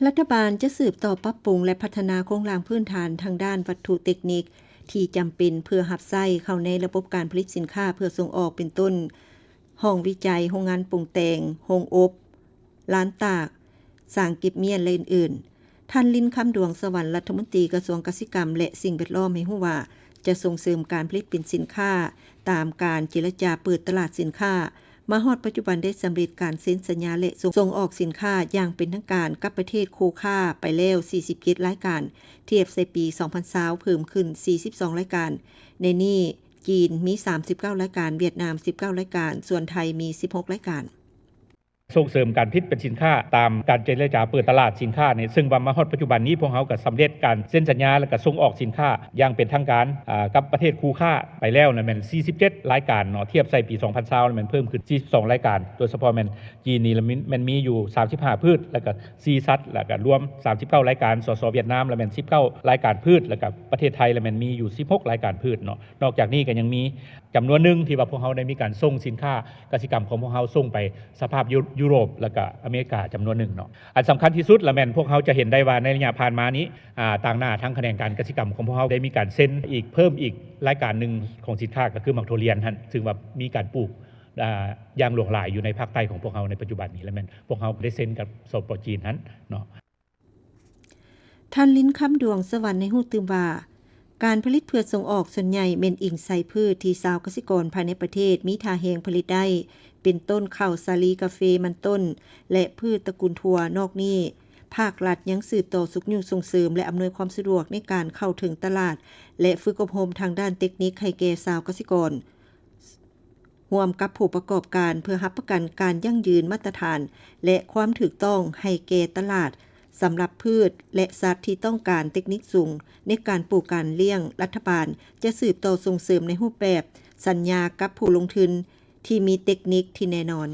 ລັດຖະບານຈະສືບຕໍ່ປັບປຸງ ແລະ ພັດທະນາໂຄງລ່າງພື້ນຖານທາງດ້ານວັດຖຸເຕັກນິກທີ່ຈຳເປັນເພື່ອຮັບໃຊ້ເຂົ້າໃນລະບົບການຜະລິດສິນຄ້າເພື່ອສົ່ງອອກ ເປັນຕົ້ນ ຫ້ອງວິໄຈ, ໂຮງງານປຸງແຕ່ງ, ໂຮງອົບ, ລານຕາກ, ສາງເກັບມ້ຽນ ແລະ ອື່ນໆ. ທ່ານ ລິນ ຄຳດວງສະຫວັນ ລັດຖະມົນຕີກະຊວງກະສິກຳ ແລະ ສິ່ງແວດລ້ອມ ໃຫ້ຮູ້ວ່າ ຈະສົ່ງເສີມການຜະລິດເປັນສິນຄ້າຕາມການເຈລະຈາເປີດຕະຫຼາດສິນຄ້າ. ມາຮອດປັດຈຸບັນໄດ້ສຳເລັດການເຊັນສັນຍາ ແລະ ສົ່ງ ສົ່ງອອກສິນຄ້າຢ່າງເປັນທາງການກັບປະເທດຄູ່ຄ້າໄປແລ້ວສີ່ສິບເຈັດລາຍການ, ທຽບໃສ່ປີສອງພັນຊາວເພີ່ມຂຶ້ນສີ່ສິບສອງລາຍການ. ໃນນີ້ ຈີນມີສາມສິບເກົ້າລາຍການ, ຫວຽດນາມສິບເກົ້າລາຍການ, ສ່ວນໄທມີສິບຫົກລາຍການ. ສົ່ງເສີມການຜະລິດເປັນສິນຄ້າຕາມການເຈລະຈາເປີດຕະຫຼາດສິນຄ້ານີ້ ເຊິ່ງວ່າມາຮອດປັດຈຸບັນນີ້ ພວກເຮົາກໍສຳເລັດການເຊັນສັນຍາ ແລະ ກໍສົ່ງອອກສິນຄ້າຢ່າງເປັນທາງການ ອາ ກັບປະເທດຄູ່ຄ້າໄປແລ້ວນະແມ່ນສີ່ສິບເຈັດລາຍການເນາະ, ທຽບໃສ່ປີສອງພັນຊາວນະແມ່ນເພີ່ມຂຶ້ນສີ່ສິບສອງລາຍການ, ໂດຍສະເພາະແມ່ນຈີນນີ້ລະແມ່ນ ແມ່ນມີຢູ່ສາມສິບຫ້າພືດ ແລ້ວກໍສີ່ສັດ ແລ້ວກໍລວມສາມສິບເກົ້າລາຍການ, ສສ ຫວຽດນາມລະແມ່ນສິບເກົ້າລາຍການພືດ ແລ້ວກໍປະເທດໄທລະແມ່ນມີຢູ່ສິບຫົກລາຍການພືດເນາະ. ນອກຈາກນີ້ກໍຍັງມີ ຈຳນວນໜຶ່ງທີ່ວ່າພວກເຮົາໄດ້ມີການສົ່ງສິນຄ້າກະສິກຳຂອງພວກເຮົາສົ່ງໄປສະພາບຢູ ຢູໂຣບ ແລ້ວກະອາເມລິກາຈຳນວນໜຶ່ງເນາະ. ອັນສຳຄັນທີ່ສຸດລະແມ່ນພວກເຮົາຈະເຫັນໄດ້ວ່າໃນໄລຍະຜ່ານມານີ້ ອາ ຕາງໜ້າທາງຂະແໜງການກະສິກຳຂອງພວກເຮົາໄດ້ມີການເຊັນອີກ ເພີ່ມອີກລາຍການໜຶ່ງຂອງສິນຄ້າ ກໍຄືໝາກຖົ່ວລຽນຫັ້ນ ເຊິ່ງວ່າມີການປູກ ອາ ຢ່າງຫຼວງຫຼາຍຢູ່ໃນພາກໃຕ້ຂອງພວກເຮົາໃນປັດຈຸບັນນີ້ ລະແມ່ນພວກເຮົາໄດ້ເຊັນກັບ ສປ ຈີນຫັ້ນເນາະ. ທ່ານ ລິນ ຄຳດວງສະຫວັນ ໃຫ້ຮູ້ຕື່ມວ່າ ການຜະລິດເພື່ອສົ່ງອອກສ່ວນໃຫຍ່ແມ່ນອີງໃສ່ພືດທີ່ຊາວກະສິກອນພາຍໃນປະເທດມີທ່າແຮງຜະລິດໄດ້ ເປັນຕົ້ນເຂົ້າ, ສາລີ, ກາເຟ, ມັນຕົ້ນ ແລະ ພືດຕະກູນຖົ່ວ. ນອກນີ້ ພາກລັດຍັງສືບຕໍ່ຊຸກຍູ້ສົ່ງເສີມ ແລະ ອຳນວຍຄວາມສະດວກໃນການເຂົ້າເຖິງຕະຫຼາດ ແລະ ຝຶກອົບຮົມທາງດ້ານເຕັກນິກໃຫ້ແກ່ຊາວກະສິກອນ ຮ່ວມກັບຜູ້ປະກອບການ ເພື່ອຮັບປະກັນການຢັ້ງຢືນມາດຕະຖານ ແລະ ຄວາມຖືກຕ້ອງໃຫ້ແກ່ຕະຫຼາດ ສຳລັບພືດ ແລະ ສັດທີ່ຕ້ອງການເຕັກນິກສູງໃນການປູກການລ້ຽງ. ລັດຖະບານຈະສືບຕໍ່ສົ່ງເສີມໃນຮູບແບບສັນຍາກັບຜູ້ລົງທຶນທີ່ມີເຕັກນິກທີ່ແນ່ນອນ.